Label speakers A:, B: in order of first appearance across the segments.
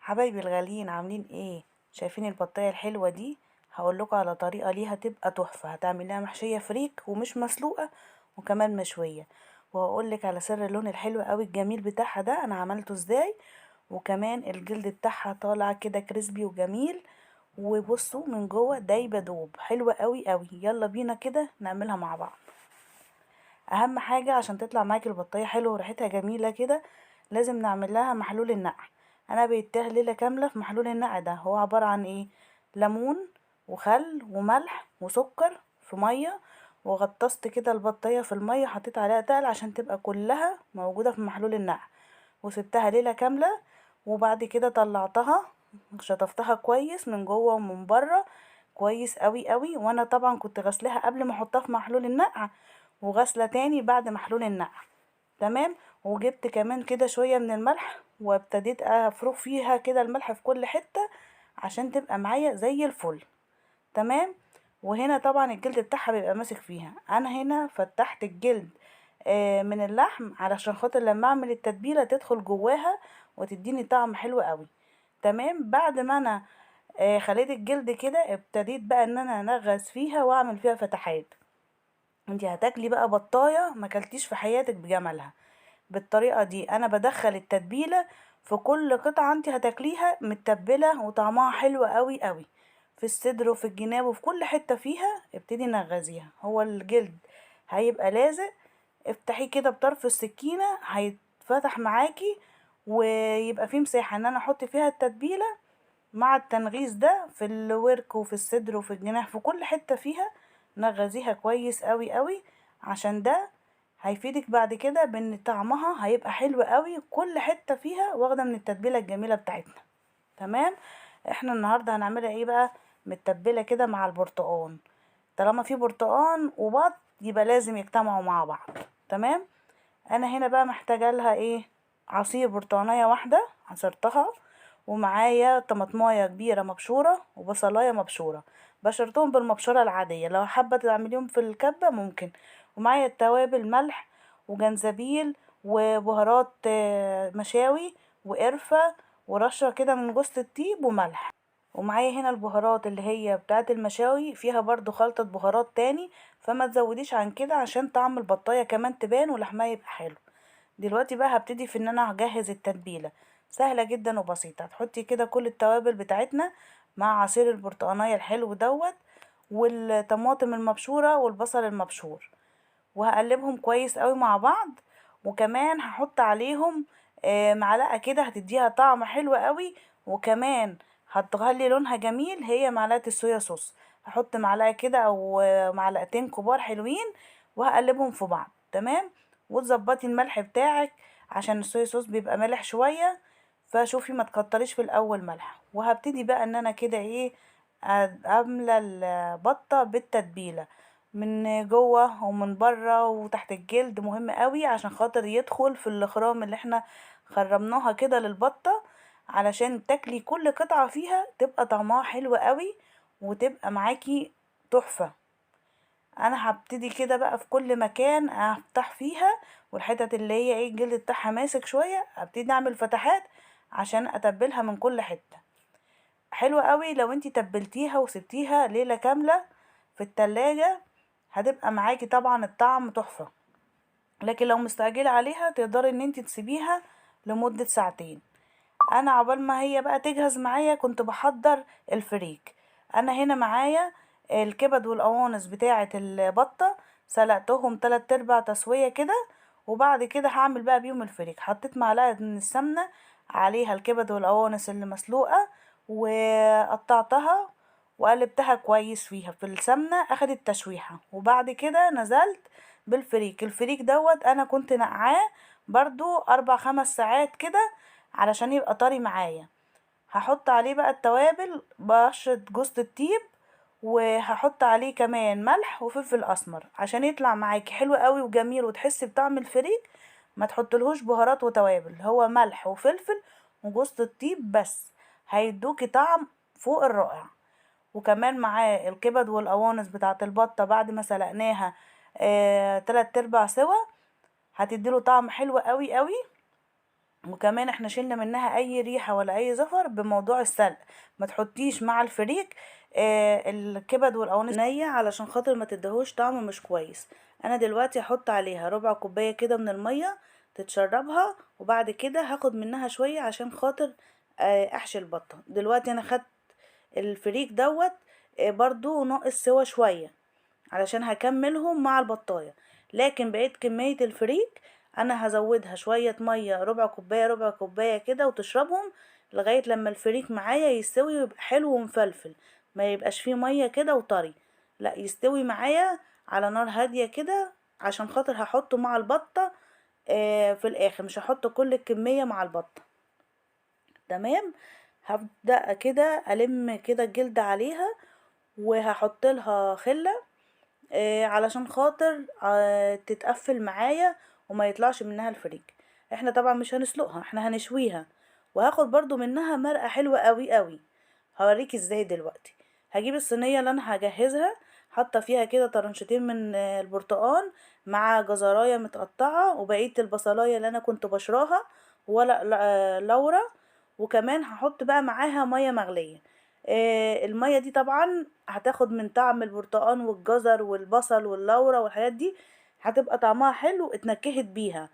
A: حبايبي الغاليين عاملين ايه؟ شايفين البطايه الحلوة دي؟ هقول لكم على طريقه ليها تبقى تحفة. هتعمليها محشيه فريك ومش مسلوقة وكمان مشوية، وهقول لك على سر اللون الحلو قوي الجميل بتاعها ده انا عملته ازاي، وكمان الجلد بتاعها طالع كده crispy وجميل، وبصوا من جوه دايبه دوب، حلوة قوي قوي. يلا بينا كده نعملها مع بعض. اهم حاجة عشان تطلع معاكي البطايه حلوة وريحتها جميلة كده لازم نعمل لها محلول النقع. انا بيتها ليلة كاملة في محلول النقع ده. هو عبارة عن ايه؟ ليمون وخل وملح وسكر في مية، وغطست كده البطايه في المية، حطيت عليها تقل عشان تبقى كلها موجودة في محلول النقع، وسبتها ليلة كاملة. وبعد كده طلعتها شطفتها كويس من جوه ومن بره كويس قوي قوي، وانا طبعا كنت غسلاها قبل ما احطها في محلول النقع، وغسله تاني بعد محلول النقع، تمام. وجبت كمان كده شوية من الملح وابتديت افرك فيها كده الملح في كل حتة عشان تبقى معايا زي الفل، تمام. وهنا طبعا الجلد بتاعها بيبقى ماسك فيها. انا هنا فتحت الجلد من اللحم علشان خاطر لما اعمل التتبيله تدخل جواها وتديني طعم حلو قوي، تمام. بعد ما انا خليت الجلد كده ابتديت بقى ان انا انغز فيها واعمل فيها فتحات. انتي هتاكلي بقى بطايه ما اكلتيش في حياتك بجمالها بالطريقة دي. انا بدخل التتبيله في كل قطعه انتي هتاكليها متبله وطعمها حلو قوي قوي، في الصدر وفي الجناب وفي كل حتة فيها. ابتدي نغزيها، هو الجلد هيبقى لازق، افتحيه كده بطرف السكينة هيتفتح معاكي، ويبقى فيه مساحة ان انا احط فيها التتبيله مع التنغيز ده في الورك وفي الصدر وفي الجناح، في كل حتة فيها نغزيها كويس قوي قوي، عشان ده هيفيدك بعد كده بان طعمها هيبقى حلو قوي، كل حتة فيها واخده من التتبيله الجميلة بتاعتنا، تمام. احنا النهارده هنعملها ايه بقى؟ متبله كده مع البرتقان. طالما في برتقان وبط يبقى لازم يجتمعوا مع بعض، تمام. انا هنا بقى محتاجه لها ايه؟ عصير برتقانيه واحدة عصرتها، ومعايا طماطمايه كبيرة مبشوره وبصلايه مبشوره، بشرتهم بالمبشره العادية، لو حابة تعمليهم في الكبه ممكن. ومعايا التوابل ملح وجنزبيل وبهارات مشاوي وقرفه ورشه كده من جوزة الطيب وملح. ومعايا هنا البهارات اللي هي بتاعه المشاوي، فيها برضو خلطه بهارات تاني، فما تزوديش عن كده عشان طعم البطايه كمان تبان ولحمها يبقى حلو. دلوقتي بقى هبتدي في ان انا هجهز التتبيله، سهلة جدا وبسيطة. هتحطي كده كل التوابل بتاعتنا مع عصير البرتقانيه الحلو دوت والطماطم المبشوره والبصل المبشور، وهقلبهم كويس قوي مع بعض. وكمان هحط عليهم معلقه كده هتديها طعم حلو قوي، وكمان هتخلي لونها جميل، هي معلقه الصويا صوص. هحط معلقه كده او معلقتين كبار حلوين وهقلبهم في بعض، تمام. وتظبطي الملح بتاعك عشان الصويا صوص بيبقى مالح شوية، فشوفي ما تكتريش في الاول ملح. وهبتدي بقى ان انا كده ايه املى البطة بالتتبيله من جوه ومن بره وتحت الجلد، مهم قوي عشان خاطر يدخل في الاخرام اللي احنا خرمناها كده للبطه، علشان تاكلي كل قطعه فيها تبقى طعمها حلو قوي وتبقى معاكي تحفة. انا هبتدي كده بقى في كل مكان افتح فيها، والحتت اللي هي ايه الجلد بتاعها ماسك شوية ابتدي اعمل فتحات عشان اتبلها من كل حتة. حلوة قوي لو انتي تبلتيها وسبتيها ليلة كاملة في التلاجة، هتبقى معاكي طبعا الطعم تحفة. لكن لو مستعجلة عليها تقدري ان انتي تسيبيها لمدة ساعتين. انا عقبال ما هي بقى تجهز معايا كنت بحضر الفريك. انا هنا معايا الكبد والقوانص بتاعه البطة، سلقتهم 3/4 تسويه كده، وبعد كده هعمل بقى بيهم الفريك. حطيت معلقه من السمنة عليها الكبد والقوانص اللي مسلوقة، وقطعتها وقلبتها كويس فيها في السمنة، اخدت تشويحه. وبعد كده نزلت بالفريك. الفريك دوت انا كنت نقعاه برضو 4-5 ساعات كده علشان يبقى طري معايا. هحط عليه بقى التوابل، بشرة جوزة الطيب، وهحط عليه كمان ملح وفلفل اسمر عشان يطلع معاكي حلو قوي وجميل وتحسي بطعم الفريك. ما تحطلهوش بهارات وتوابل، هو ملح وفلفل وجوزة الطيب بس، هيدوكي طعم فوق الرائع. وكمان معاه الكبد والقوانص بتاعت البطة بعد ما سلقناها، 3/4 سوا، هتديله طعم حلو قوي قوي. وكمان احنا شلنا منها اي ريحة ولا اي زفر بموضوع السلق. ما تحطيش مع الفريك الكبد والقوانص نية علشان خاطر ما تديهوش طعم مش كويس. انا دلوقتي هحط عليها ربع كوباية كده من المية تتشربها، وبعد كده هاخد منها شوية عشان خاطر احشي البطة. دلوقتي انا خدت الفريك دوت برضو ناقص سوا شوية علشان هكملهم مع البطاية، لكن بقيت كمية الفريك انا هزودها شوية مية، ربع كوباية ربع كوباية كده، وتشربهم لغاية لما الفريك معايا يستوي ويبقى حلو ومفلفل، ما يبقاش فيه مية كده وطري، لا يستوي معايا على نار هادية كده، عشان خاطر هحطه مع البطة في الاخر، مش هحط كل الكمية مع البطة. تمام. هبدأ كده ألم كده الجلد عليها، وهحط لها خلة علشان خاطر تتقفل معايا وما يطلعش منها الفريك. احنا طبعا مش هنسلقها، احنا هنشويها. وهاخد برضو منها مرقة حلوة قوي قوي، هوريك ازاي دلوقتي. هجيب الصينية اللي انا هجهزها، حاطة فيها كده طرنشتين من البرتقان مع جزراية متقطعة وبقية البصلاية اللي انا كنت بشراها ولا لورا، وكمان هحط بقى معاها مية مغلية. المية دي طبعا هتاخد من طعم البرتقان والجزر والبصل واللورا والحاجات دي، هتبقى طعمها حلو، اتنكهت بيها.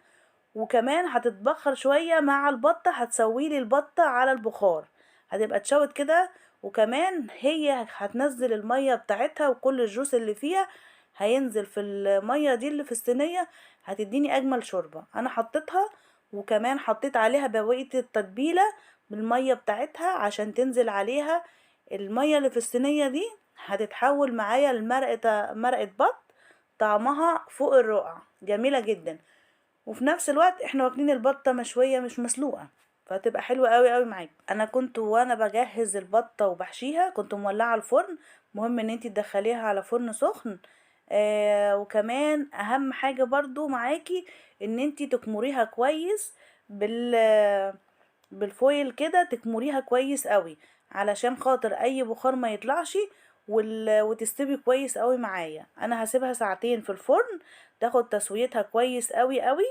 A: وكمان هتتبخر شوية مع البطة، هتسويلي البطة على البخار، هتبقى اتشوت كده. وكمان هي هتنزل المية بتاعتها وكل الجوس اللي فيها هينزل في المية دي اللي في الصينية، هتديني اجمل شوربة. انا حطيتها، وكمان حطيت عليها بواقي التتبيلة بالمية بتاعتها عشان تنزل عليها المية اللي في الصينية دي، هتتحول معايا لمرقة، مرقة بط طعمها فوق الرائع، جميلة جدا. وفي نفس الوقت احنا واكلين البطة مشوية مش مسلوقة، فهتبقى حلوة قوي قوي معاك. انا كنت وانا بجهز البطة وبحشيها كنت مولعة الفرن، مهم ان انتي تدخليها على فرن سخن. وكمان اهم حاجة برضو معاكي ان انتي تكمريها كويس بالفويل كده، تكمريها كويس قوي علشان خاطر اي بخار ما يطلعش، وتستوي كويس قوي معايا. انا هسيبها ساعتين في الفرن تاخد تسويتها كويس قوي قوي.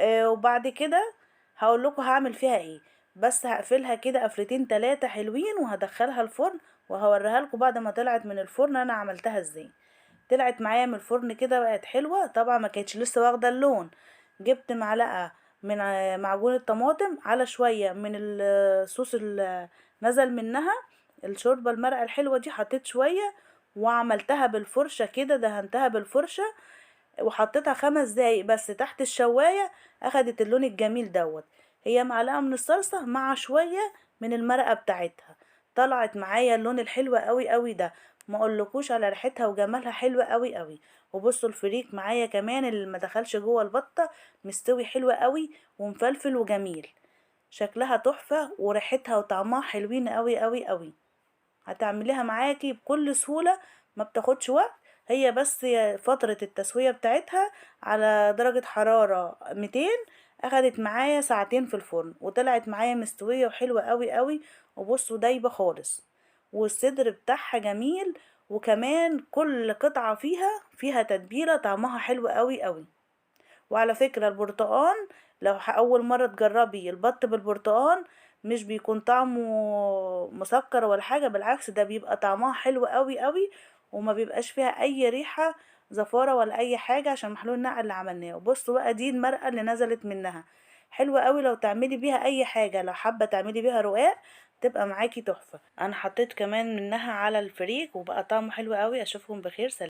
A: وبعد كده هقول لكم هعمل فيها ايه، بس هقفلها كده قفلتين تلاتة حلوين وهدخلها الفرن، وهوريها لكم بعد ما طلعت من الفرن انا عملتها ازاي. طلعت معايا من الفرن كده بقت حلوة، طبعا ما كانتش لسه واخدة اللون. جبت معلقة من معجون الطماطم على شوية من الصوص اللي نزل منها الشوربة المرقة الحلوة دي، حطيت شوية وعملتها بالفرشة كده، دهنتها بالفرشة وحطيتها 5 دقايق بس تحت الشواية، اخدت اللون الجميل دوت. هي معلقة من الصلصة مع شوية من المرقة بتاعتها، طلعت معايا اللون الحلو قوي قوي ده، ما اقولكوش على ريحتها وجمالها حلوة قوي قوي. وبصوا الفريك معايا كمان اللي ما دخلش جوه البطة مستوي حلو قوي ومفلفل وجميل، شكلها تحفة وريحتها وطعمها حلوين قوي قوي قوي. هتعمليها معاكي بكل سهولة، ما بتاخدش وقت، هي بس فترة التسوية بتاعتها على درجة حرارة 200، اخدت معايا ساعتين في الفرن وطلعت معايا مستوية وحلوة قوي قوي. وبصوا دايبة خالص، والصدر بتاعها جميل، وكمان كل قطعة فيها تتبيلة طعمها حلو قوي قوي. وعلى فكرة البرتقان لو أول مرة تجربي البط بالبرتقان مش بيكون طعمه مسكر ولا حاجة، بالعكس ده بيبقى طعمها حلو قوي قوي، وما بيبقاش فيها أي ريحة زفارة ولا أي حاجة عشان محلول النقع اللي عملناه. وبصوا بقى دي المرقة اللي نزلت منها حلوة قوي، لو تعملي بيها أي حاجة، لو حابة تعملي بيها رقاق تبقى معاكي تحفة. أنا حطيت كمان منها على الفريك وبقى طعمه حلو قوي. أشوفكم بخير، سلام.